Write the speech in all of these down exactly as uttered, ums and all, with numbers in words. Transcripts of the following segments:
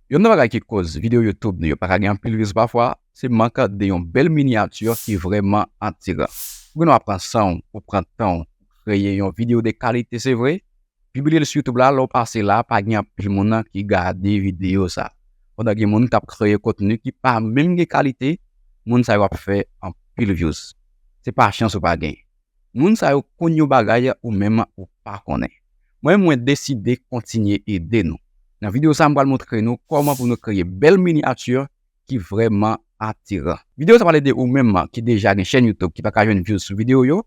Youn nan bagay ki koz videyo YouTube nou yo pa ka gen anpil views pafwa, se mank de yon bèl miniyati ki vrèman atiran. Ou gen dwa pran san w, ou pran tan w, kreye yon videyo de kalite, se vre, pibliye l sou YouTube la, lè w pase la, pa gen anpil moun nan ki gade videyo sa. Pandan gen moun k ap kreye kontni ki pa menm gen kalite, moun sa yo ap fè anpil views. Se pa chans ou pa gen. Moun sa yo konn yon bagay ou menm ou pa konnen. Mwen, mwen deside kontinye ede nou. Nan videyo sa, m pral montre nou kòman pou nou kreye bèl miniyati ki vrèman atiran. Videyo sa pral ede ou menm ki deja gen chèn YouTube ki pa ka jwenn views sou videyo yo,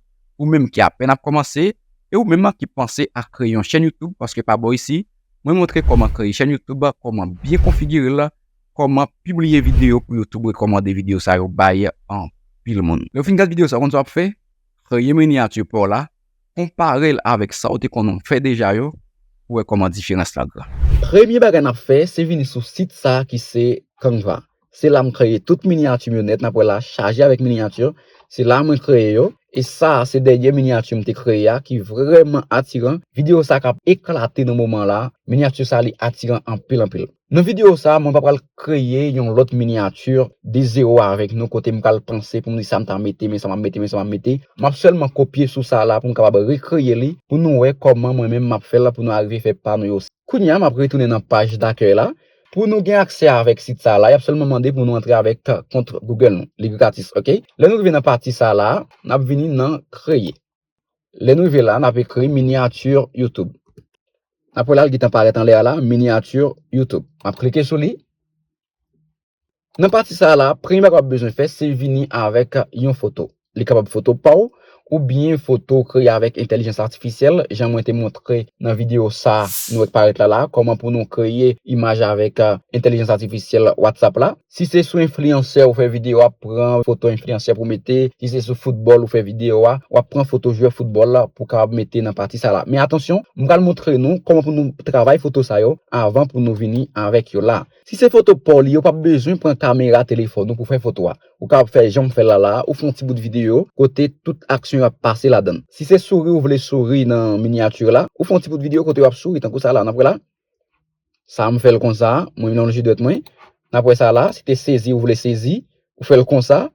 ou menm ki apèn ap kòmanse, e ou menm ki panse a kreye yon chèn YouTube, paske pa bò isi, mwen montre kòman kreye chèn YouTube, kòman byen konfigire l, kòman pibliye videyo pou YouTube rekòmande videyo sa yo bay anpil moun. Lè w fin gade videyo sa, w konn sa w ap fè? Kreye miniyati pa w la, konpare l avèk sa w te konn fè deja yo, pou wè kòman diferans la gran. Premye bagay n ap fè, se vini sou sit sa ki se Canva. Se la m kreye tout miniyati m yo nèt, n ap wè la chaje avèk miniyati. Se la mwen kreye yo. E sa, se dènye miniyati m te kreye a ki vrèman atiran. Videyo sa k ap eklate nan moman la. Miniyati sa, li atiran anpil, anpil. Nan videyo sa, mwen pa pral kreye yon lòt miniyati de zewo avèk nou, kote m pral panse pou m di sa m ta mete, men sa m ap mete, men sa m ap mete. M ap sèlman kopye sou sa la pou m kapab rekreye li, pou nou wè kòman mwen menm m ap fè l pou nou arive fè pa nou yo. Kounye a, m ap retounen nan paj dakèy la. Pou nou gen aksè avèk sit sa la, y ap sèlman mande pou nou antre avèk kont Google nou. Li gratis, oke? Lè nou rive nan pati sa la, n ap vini nan kreye. Lè nou rive la, n ap ekri miniyati YouTube. N ap wè la, l gentan parèt anlè a la, miniyati YouTube. M ap klike sou li. Nan pati sa la, premye bagay w ap bezwen fè, se vini avèk yon foto. Li kapab foto pa w, oubyen foto w kreye avèk entèlijans atifisyèl, jan mwen te montre nan videyo sa nou wè k parèt la la, kòman pou nou kreye imaj avèk, eh, entèlijans atifisyèl WhatsApp la. Si se sou enfliyansè ou fè videyo a, pran foto enfliyansè pou mete. Si se sou foutbòl ou fè videyo a, w ap pran foto jwè foutbòl la pou kapab mete nan pati sa la. Men atansyon, m pral montre nou kòman pou nou travay foto sa yo avan pou nou vini avèk yo la. Si se foto pa w li, ou p ap bezwen pran kamera telefòn ou pou fè foto a. Ou kapab fè jan m fè l la la, ou fè yon ti bout videyo kote tout aksyon yo ap pase ladan l. Si se souri ou vle souri nan miniyati la, ou fè yon ti bout videyo kote w ap souri, tankou sa la, n ap wè la. Sa m fè l konsa, mwen menm lonje dwèt mwen. N ap wè sa la, si te sezi ou vle sezi, ou fè l konsa.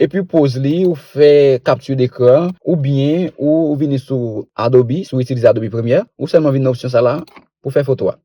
Epi poz li, ou fè kapti dekran, oubyen ou vini sou Adobe, si w itilize Adobe Premiere, ou sèlman vin nan opsyon sa la pou fè foto a.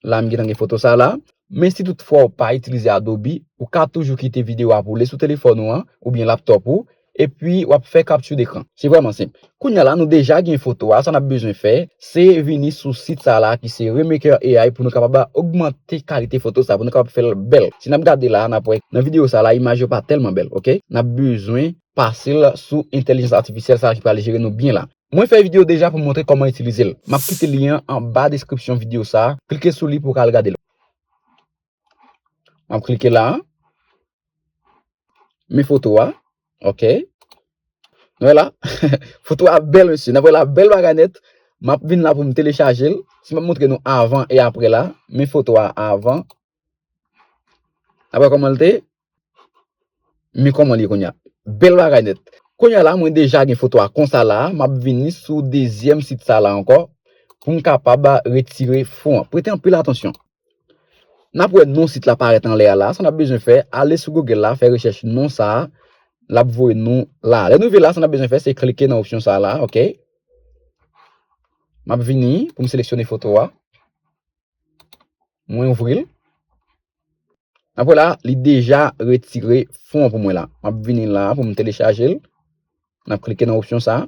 La, m gentan gen foto sa la. Men si toutfwa ou pa itilize Adobe, ou ka toujou kite videyo a boule sou telefòn ou an, oubyen laptòp ou, epi w ap fè kapti dekran. Se vrèman senp. Kounye a la, nou deja gen foto a, sa n ap bezwen fè, se vini sou sit sa la ki se Remaker A I pou nou kapab ogmante kalite foto sa, pou nou kapab fè l bèl. Si n ap gade la, n ap wè nan videyo sa la, imaj yo pa tèlman bèl, oke? N ap bezwen pase l sou entèlijans atifisyèl sa ki pral jere nou byen la. Mwen fè videyo deja pou m montre kòman itilize l. M ap kite lyen an anba deskripsyon videyo sa. Klike sou li pou w ka al gade l. M ap klike la. Men foto a. Oke. Nou wè la. Foto a bèl, mesye. N ap wè la, bèl bagay nèt. M ap vin la pou m telechaje l. Si m ap montre nou avan e apre la. Men foto a avan. N ap wè kòman l te. Men kòman l ye kounye a. Bèl bagay nèt. Kounye a la, mwen deja gen foto a konsa la. M ap vini sou dezyèm sit sa la ankò pou m kapab retire fon an. Prete anpil atansyon. N ap wè non sit la parèt anlè a la. Sa n ap bezwen fè, ale sou Google la, fè rechèch non sa a. L ap voye nou la. Lè nou rive la, sa n ap bezwen fè, se klike nan opsyon sa la, oke? M ap vini pou m seleksyone foto a. Mwen ouvri l. N ap wè la, li deja retire fon an pou mwen la. M ap vini la pou m telechaje l. N ap klike nan opsyon sa.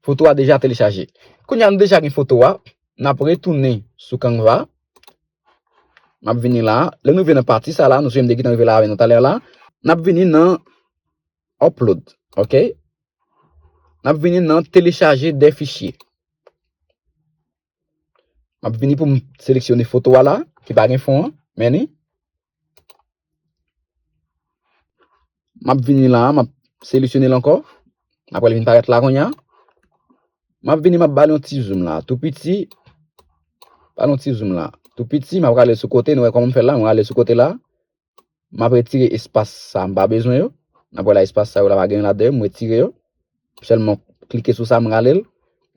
Foto a deja telechaje. Kounye a nou deja gen foto a. N ap retounen sou Canva. M ap vini la. Lè nou rive nan pati sa la, nou sou M de ki t rive la avè nou talè la. N ap vini nan upload. Oke? N ap vini nan telechaje de fichye. M ap vini pou m seleksyone foto a la, ki pa gen fon an. Men li. M ap vini la, m ap seleksyone l ankò. Apre l vin parèt la kounye a. M ap vini, m ap ba l yon ti zoom la, tou piti. Ba l yon ti zoom la, tou piti. M ap rale l sou kote, nou wè kòman m fè l la, m rale l sou kote la. M ap retire espas sa m pa bezwen yo. N ap wè la espas sa yo la pa gen yo ladan yo, m retire yo. Sèlman klike sou sa, m rale l.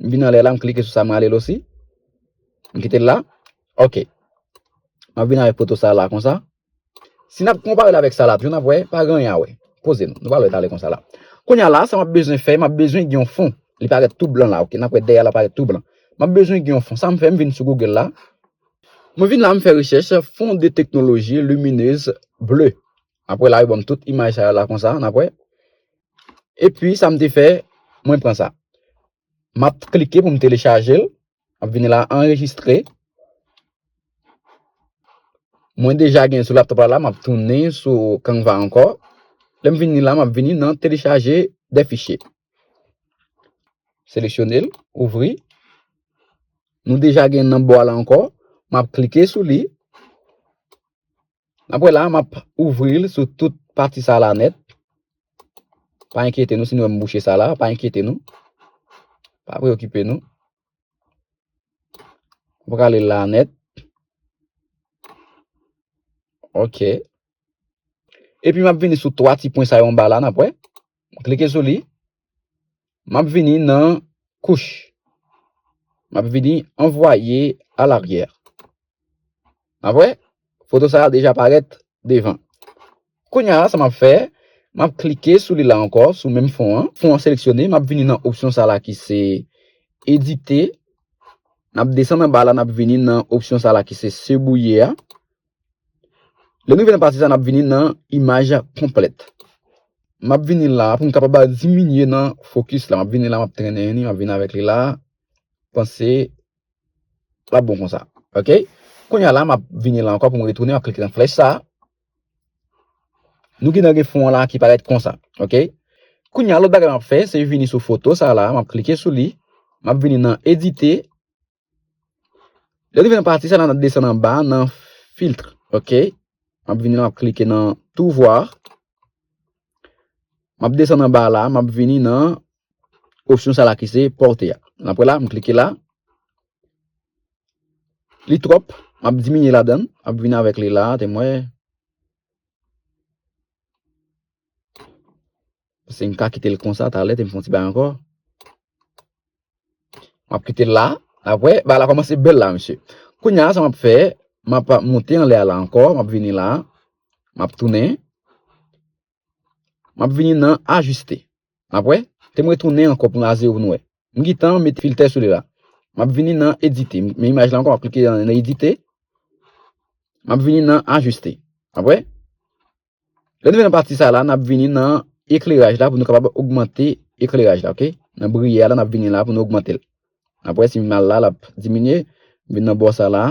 M vin anlè la, m klike sou sa, m rale l osi. M kite l la. Oke. M ap vin avèk foto sa la konsa. Si n ap konpare l avèk sa la, toujou n ap wè, pa gen anyen a wè. Poze nou. Nou pral wè talè konsa la. Kounye a la, sa m ap bezwen fè, m ap bezwen gen yon fon. Li parèt tou blan la, oke? N ap wè dèyè la parèt tou blan. M ap bezwen gen yon fon. Sa m fè, m vin sou Google la. Mwen vin la, m fè rechèch fond de technologie lumineuse bleue. Apre la, yo ban m tout imaj sa yo la konsa, n ap wè. Epi, sa m te fè, mwen pran sa. M ap klike pou m telechaje l. M ap vini la, anrejistre. Mwen deja gen sou laptop la, la, m ap tounen sou Canva ankò. Lè m vini la, m ap vini nan télécharger des fichiers. Seleksyone l, ouvri. Nou deja gen nan bò a la ankò. M ap klike sou li. Apre la, m ap ouvri l sou tout pati sa la nèt. Pa enkyete nou si nou wè m bouche sa la, pa enkyete nou. Pa preokipe nou. M prale la nèt. Ok. Epi m ap vini sou twa ti pwen sa yo anba la, n ap wè. M klike sou li. M ap vini nan kouch. M ap vini anvwaye alarye. N ap wè, foto sa a deja parèt devan. Kounye a, sa m ap fè, m ap klike sou li la ankò, sou menm fon an. Fon an seleksyone, m ap vini nan opsyon sa la ki se edite. N ap desann anba la, n ap vini nan opsyon sa la ki se sebouye a. Lè nou vin nan pati sa, n ap vini nan imaj konplèt. M ap vini la pou m kapab diminye nan fokis la. M ap vini la, m ap trennen li, m ap vin avèk li la. Panse l ap bon konsa. Ok? Kounye a la, m ap vini la ankò pou m retounen, m ap klike nan flèch sa. Nou gentan gen fon an la ki parèt konsa. Ok? Kounye a, lòt bagay m ap fè, se vini sou foto sa la, m ap klike sou li, m ap vini nan edite. Lè nou vin nan pati sa la, n ap desann anba nan filtre. Ok? M ap vini la, m ap klike nan tout voir. M ap desann anba la, m ap vini nan opsyon sa la ki se pòte a. N ap wè la, m klike la. Li twòp, m ap diminye ladan l, m ap vin avèk li la, te m wè. Paske m ka kite l konsa, talè, te m fè yon ti bagay ankò. M ap kite l la, apre, bagay la kòmanse bèl la, mesye. Kounye a, sa m ap fè, m ap monte anlè a la ankò, m ap vini la, m ap tounen. M ap vini nan ajiste. N ap wè, te m retounen ankò pou n a zewo pou nou wè. M gentan mete filtè sou li la. M ap vini nan edite. Men imaj la ankò, m ap klike nan, nan edite. M ap vini nan ajiste. N ap wè. Lè nou vin nan pati sa la, n ap vini nan ekleraj la pou nou kapab ogmante ekleraj la, ok? Nan briye a la, n ap vini la pou nou ogmante l. N ap wè si m al la, l ap diminye. M vin nan bò sa la.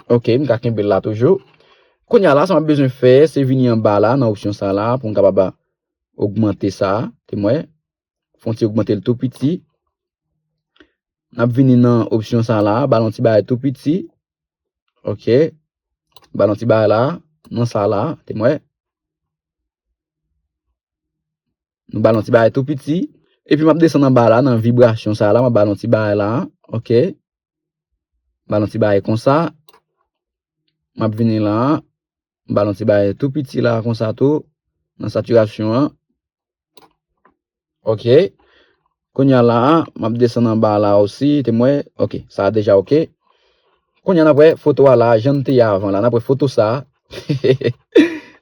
Ok, m ka kenbe l la toujou. Kounye a la, sa m ap bezwen fè, se vini anba la, nan opsyon sa la, pou m kapab ogmante sa, te m wè. Fè yon ti ogmante l tou piti. N ap vini nan opsyon sa la, ba l yon ti bagay tou piti. Ok. Ba l yon ti bagay la, nan sa la, te m wè. Nou ba l yon ti bagay tou piti. Epi m ap desann anba la, nan vibrasyon sa la, m ap ba l yon ti bagay la, ok. M ba l yon ti bagay konsa. M ap vini la, m ba l yon ti bagay tou piti la, konsa tou, nan satirasyon an. Ok. Kounye a la, m ap desann anba la osi, te m wè. Ok, sa a deja ok. Kounye a n ap wè foto a la, jan l te ye avan la. N ap wè foto sa a.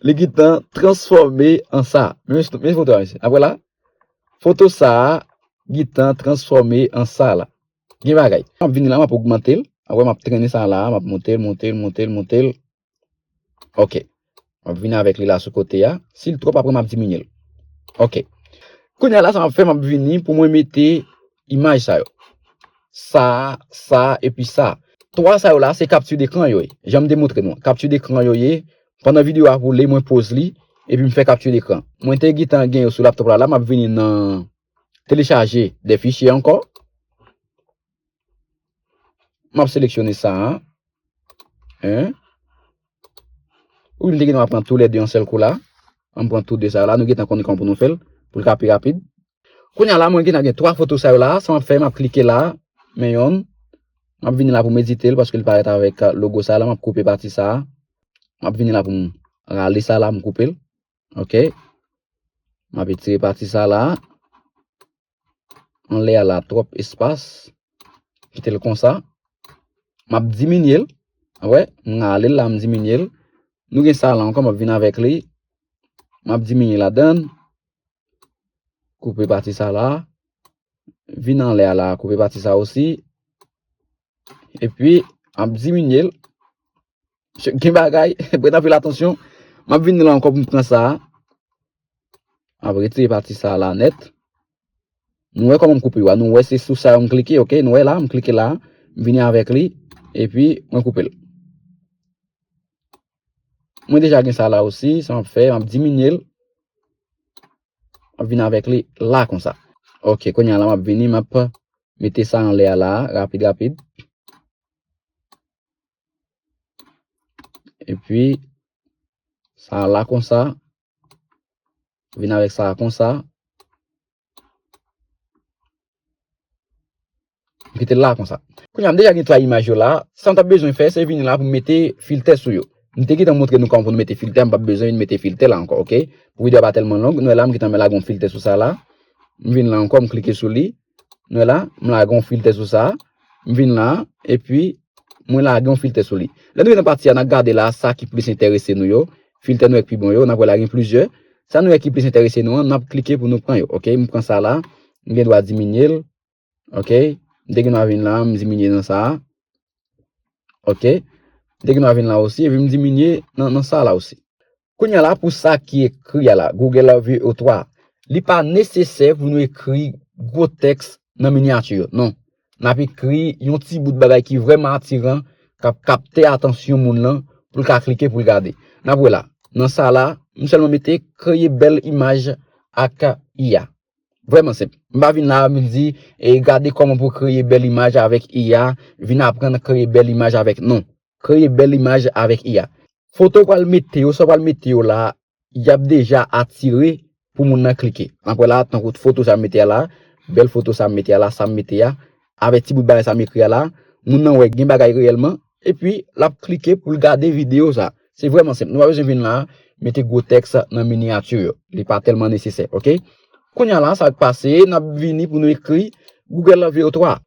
Li gentan transfòme an sa. Men, men foto a, mesye. N ap wè la. Foto sa a gentan transfòme an sa la. Gen bagay. M ap vini la, m ap ogmante l. Apre, m ap trennen sa la, m ap monte l, monte l, monte l, monte l. Ok. M ap vini avèk li la sou kote a. Si l twòp, apre m ap diminye l. Ok. Kounye a la, sa m ap fè, m ap vini pou mwen mete imaj sa yo. Sa, sa, epi sa. Twa sa yo la, se kapti dekran yo ye. Jan m te montre nou an. Kapti dekran yo ye. Pandan videyo a woule, mwen poze li, epi m fè kapti dekran. Mwen te gentan gen yo sou laptop la, la, m ap vini nan telechaje de fichye ankò. M ap seleksyone sa a. Hein? Wi, m te gentan pran tou lè de yon sèl kou la. An m pran tou de sa yo la. Nou gentan konnen kòman pou nou fè l, pou l ka pi rapid. Kounye a la, mwen gentan gen twa foto sa yo la. Sa m ap fè, m ap klike la. Men yonn. M ap vini la pou m edite l, paske l parèt avèk logo sa la. M ap koupe pati sa a. M ap vini la pou m rale sa la, m koupe l. Ok. M ap etire pati sa la. anlè a la twòp espas. Kite l konsa. M ap diminye l. Wè, m rale l la, m diminye l. Nou gen sa la ankò, m ap vin avèk li. M ap diminye ladan l. Koupe pati sa la. Vin anlè a la, koupe pati sa osi. Epi, m ap diminye l. Gen bagay, prete anpil atansyon. M ap vin la ankò pou m pran sa. M ap retire pati sa la nèt. Nou wè kòman m koupe yo a. Nou wè se sou sa yo m klike, oke? Nou wè la, m klike la, m vini avèk li, epi mwen koupe l. Mwen deja gen sa la osi, sa m ap fè, m ap diminye l. M ap vin avèk li la konsa. Oke, kounye a la, m ap vini, m ap mete sa anlè a la, rapid, rapid. Epi, sa la konsa. Vin avèk sa konsa. M kite l la konsa. Kounye a, m deja gen twa imaj yo la. Sa m t ap bezwen fè, se vini la pou m mete filtè sou yo. M te gentan montre nou kòman pou nou mete filtè, m p ap bezwen vin mete filtè la ankò, oke? Pou videyo a pa tèlman long, nou wè la, m gentan lage yon filtè sou sa la. M vin la ankò, m klike sou li. Nou wè la, m lage yon filtè sou sa. M vin la, epi mwen lage yon filtè sou li. Lè nou rive nan pati a, n ap gade la, sa ki plis enterese nou yo. Filtè nou wè ki pi bon yo, n ap wè la gen plizyè. Sa nou wè ki plis enterese nou an, n ap klike pou nou pran yo, oke? M pran sa la, m gen dwa diminye l, oke? M te gen dwa vin la, m diminye nan sa a, oke? M te gen dwa vin la osi, epi m diminye nan, nan sa la osi. Kounye a la, pou sa ki ekri a la, Google V O twa, li pa nesesè pou nou ekri gwo tèks nan minyati yo. Non. N ap ekri yon ti bout bagay ki vrèman atiran, k ap kapte atansyon moun lan, pou l ka klike, pou l gade. N ap wè la. Nan sa la, m sèlman mete kreye bèl imaj ak I A. Vrèman senp. M pa vin la, m di, e gade kòman pou kreye bèl imaj avèk I A, vin aprann kreye bèl imaj avèk, non. Kreye bèl imaj avèk I A. Foto w pral mete yo, sa w pral mete yo la, y ap deja atire pou moun nan klike. N ap wè la, tankou foto sa m mete a la, bèl foto sa m mete a la, sa m mete a, avèk ti bout bagay sa m ekri a la, moun nan wè gen bagay reyèlman, epi l ap klike pou l gade videyo sa. Se vrèman senp. Nou pa bezwen vin la, mete gwo tèks nan minyati yo. Li pa tèlman nesesè, oke? Kounye a la, sa k pase, n ap vini pou nou ekri Google V O twa.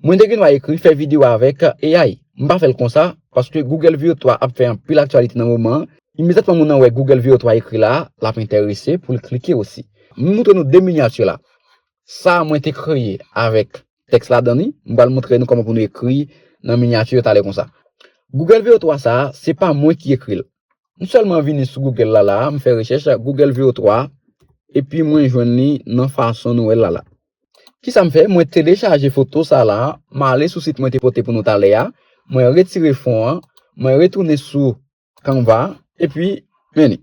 Mwen te gen dwa ekri fè videyo avèk A I. M pa fè l konsa, paske Google V O twa ap fè anpil aktyalite nan moman an. Imedyatman moun nan wè Google V O twa ekri la, l ap enterese pou l klike osi. M montre nou de minyati la. Sa mwen te kreye avèk tèks ladan li, m pral montre nou kòman pou nou ekri nan minyati yo talè konsa. Google V O twa sa, se pa mwen ki ekri l. M sèlman vini sou Google la la, m fè rechèch Google V O twa, epi mwen jwenn li nan fason nou wè l la la. Kisa m fè? Mwen telechaje foto sa la, m ale sou sit mwen te pote pou nou talè a, mwen retire fon an, mwen retounen sou Canva, epi, men li,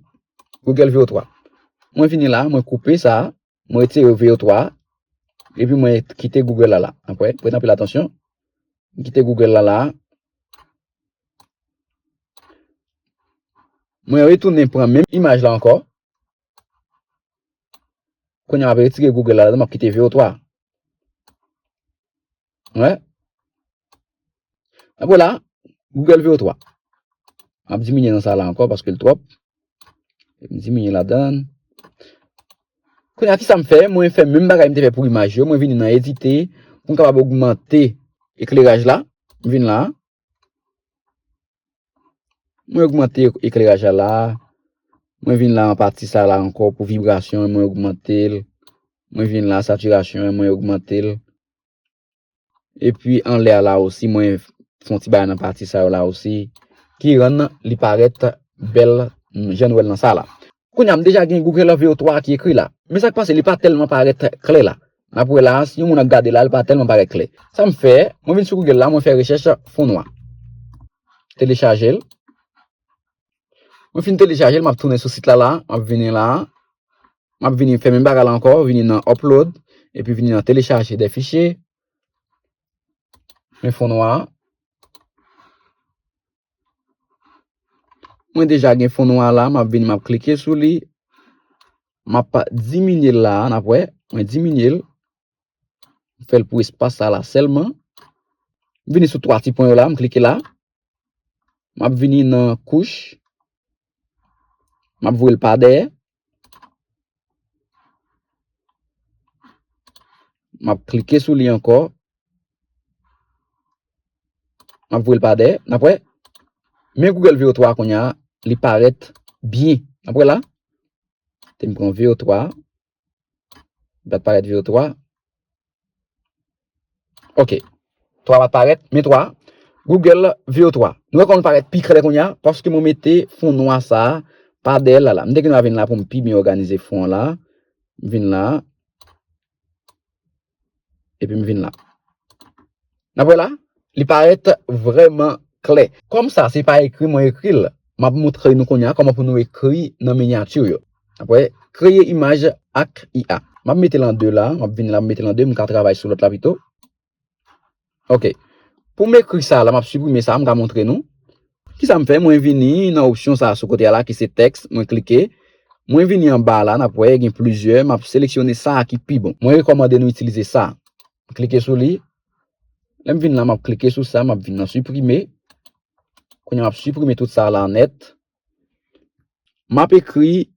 Google V O twa. Mwen vini la, mwen koupe sa, mwen retire V O twa, epi mwen kite Google la la. Apre, prete anpil atansyon, m kite Google la la, mwen retounen pran menm imaj la ankò. Kounye a m ap retire Google la ladan, m ap kite V O twa. Wè. Apre la, Google V O twa. M ap diminye nan sa la ankò paske l twòp. M diminye ladan. Kounye a, kisa m fè? Mwen fè menm bagay m te fè pou imaj yo. Mwen vini nan edite pou m kapab ogmante ekleraj la. M vin la. Mwen ogmante ekleraj la la. Mwen vin la nan pati sa la ankò pou vibrasyon, mwen ogmante l. Mwen vin la satirasyon, mwen ogmante l. Epi anlè a la osi, mwen fè yon ti bagay nan pati sa yo la osi, ki rann li parèt bèl, jan nou wè l nan sa la. Kounye a, m deja gen Google V O twa ki ekri la. Men sa k pase, li pa tèlman parèt klè la. N ap wè la, si yon moun ap gade la, li pa tèlman parèt klè. Sa m fè, mwen vin sou Google la, mwen fè rechèch fon nwa. Telechaje l. Mwen fin telechaje l, m ap tounen sou sit la la, m ap vini la. M ap vini fè menm bagay la ankò, vini nan upload, epi vini nan télécharger des fichiers. Men fon nwa a. Mwen deja gen fon nwa la, m ap vini, m ap klike sou li. M ap diminye l la, n ap wè. Mwen diminye l. M fè l pou espas sa la sèlman. M vini sou twa ti pwen yo la, m klike la. M ap vini nan kouch. M ap voye l pa dèyè. M ap klike sou li ankò. M ap voye l pa dèyè. N ap wè. Men Google V O twa kounye a, li parèt byen. N ap wè la. Te m pran V O twa. Li pa t parèt V O twa. Ok. Twa pa t parèt, men twa. Google V O twa. Nou wè kòman l parèt pi klè kounye a, paske mwen mete fon nwa sa a pa dèyè l la la. M te gen dwa vin la pou m pi byen òganize fon an la. M vin la. Epi m vin la. N ap wè la, li parèt vrèman klè. Kòm sa, se pa ekri mwen ekri l, m ap montre nou kounye a kòman pou nou ekri nan minyati yo. N ap wè, kreye imaj ak I A. M ap mete l an de la, m ap vin la, m mete l an de, m ka travay sou lòt la pito. Ok. Pou m ekri sa la, m ap siprime sa, m ka montre nou. Kisa m fè? Mwen vini nan opsyon sa a sou kote a la ki se tèks, mwen klike. Mwen vini anba la, n ap wè gen plizyè, m ap seleksyone sa a ki pi bon. Mwen rekòmande nou itilize sa a. M klike sou li. Lè m vin la, m ap klike sou sa, m ap vin nan siprime. Kounye a m ap siprime tout sa a la nèt. M ap ekri,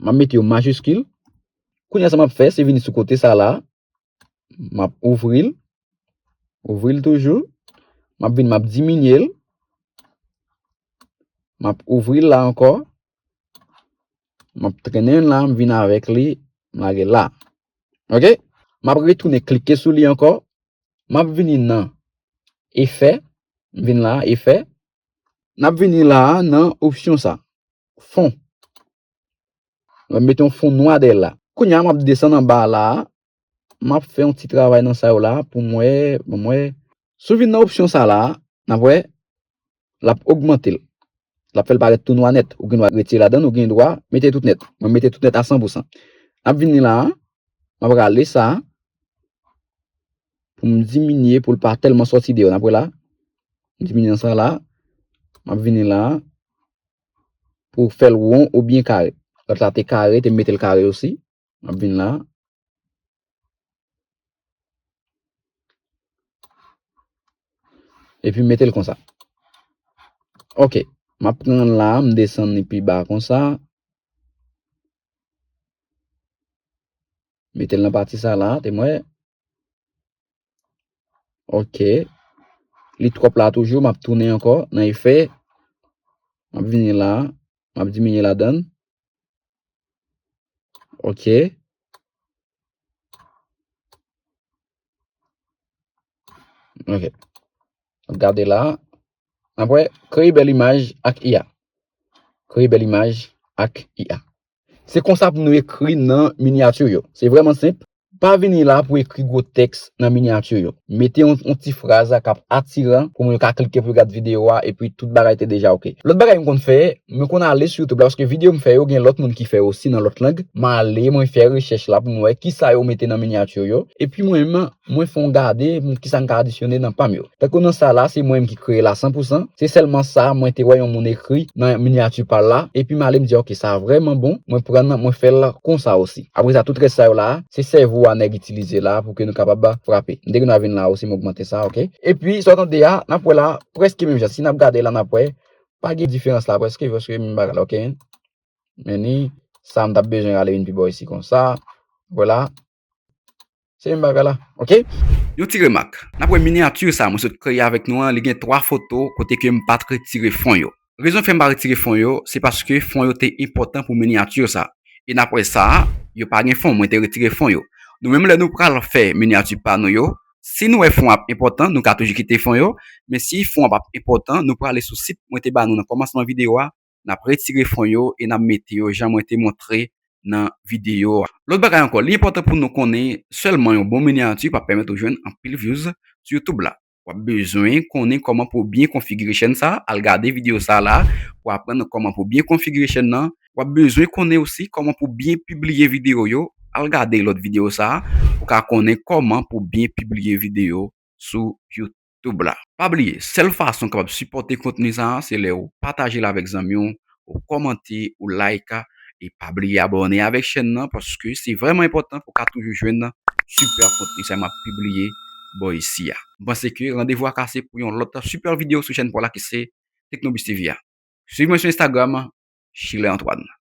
m ap mete yo majiskil. Kounye a sa m ap fè, se vini sou kote sa a la. M ap ouvri l. Ouvri l toujou. M ap vin, m ap diminye l. M ap ouvri l la ankò. M ap trennen l la, m vin avèk li, m lage l la. Ok? M ap retounen klike sou li ankò. M ap vini nan efè. M vin la, efè. N ap vini la a nan opsyon sa. Fon. Mwen mete yon fon nwa dèyè l la. Kounye a, m ap desann anba la a. M ap fè yon ti travay nan sa yo la pou m wè, pou m wè. Si w vin nan opsyon sa la a, n ap wè, l ap ogmante l. L ap fè l parèt tou nwa nèt. Ou gen dwa retire ladan l, ou gen dwa mete tout nèt. Mwen mete tout nèt a san pou san. N ap vini la a, m ap rale sa a pou m diminye, pou l pa tèlman sòti deyò. N ap wè la, m diminye nan sa la, m ap vini la a pou fè l won oubyen kare. Lòt la te kare, te mete l kare osi. M ap vin la. Epi m mete l konsa. Ok. M ap pran l la, m desann li pi ba konsa. Mete l nan pati sa la, te m wè. Ok. Li twòp la toujou, m ap tounen ankò nan efè. M ap vini la, m ap diminye ladan l. Ok. Ok. N ap gade la. N ap wè, kreye bèl imaj ak I A. Kreye bèl imaj ak I A. Se konsa pou nou ekri nan minyati yo. Se vrèman senp. Pa vini la pou ekri gwo tèks nan minyati yo. Mete yon, yon ti fraz k ap atiran pou moun yo ka klike pou yo gad videyo a, epi tout bagay te deja ok. Lòt bagay m konn fè, mwen konn ale sou YouTube la, paske videyo m fè yo, gen lòt moun ki fè yo osi nan lòt lang. M ale, mwen fè rechèch la pou m wè kisa yo mete nan minyati yo. Epi mwen menm, mwen fè yon gade pou m kisa m ka adisyone nan pa m yo. Tankou nan sa la, se mwen menm ki kreye la san pou san. Se sèlman sa mwen te wè yon moun ekri nan minyati pa l la. Epi m ale m di, ok, sa vrèman bon. Mwen pran, mwen fè l konsa osi. Apre sa, tout rès sa yo la, se sèvo a nèg itilize la pou ke nou kapab frape. M te gen dwa vin la osi, m ogmante sa, ok? Epi, sa w tande a, n ap wè la, prèske menm jan. Si n ap gade la, n ap wè, pa gen diferans la prèske, prèske menm bagay la, ok? Men ni, sa m t ap bezwen rale vin pi bò isi konsa. Vwala. Se menm bagay la, ok? Yon ti remak. N ap wè minyati sa a mwen sot kreye avèk nou an, li gen twa foto kote ke m pa t retire fon yo. Rezon fè m pa retire fon yo, se paske fon yo te enpòtan pou minyati sa. E n ap wè sa a, yo pa gen fon, mwen te retire fon yo. Nou menm lè nou pral fè minyati pa nou yo, si nou wè fon ap enpòtan, nou ka toujou kite fon yo, men si fon ap enpòtan, nou prale sou sit mwen te ba nou nan kòmansman videyo a, n ap retire fon yo e n ap mete yo jan mwen te montre nan videyo a. Lòt bagay ankò, li enpòtan pou nou konnen sèlman yon bon minyati p ap pèmèt ou jwenn anpil views sou YouTube la. W ap bezwen konnen kòman pou w byen konfigire chèn sa, al gade videyo sa la pou w aprann kòman pou w byen konfigire chèn nan. W ap bezwen konnen osi kòman pou w byen pibliye videyo yo, al gade lòt videyo sa pou w ka konnen kòman pou w byen pibliye videyo sou YouTube la. Pa bliye, sèl fason w kapab sipòte kontni sa a, se lè w pataje l avèk zanmi w, ou kòmante, ou like, e pa bliye abòne avèk chèn nan, paske se vrèman enpòtan pou w ka toujou jwenn sipè kontni sa a m ap pibliye bò isi a. M panse ke randevou a kase pou yon lòt sipè videyo sou chèn pa w la ki se Tecnobuzz T V a. Swiv mwen sou Instagram, Schiller Antoine.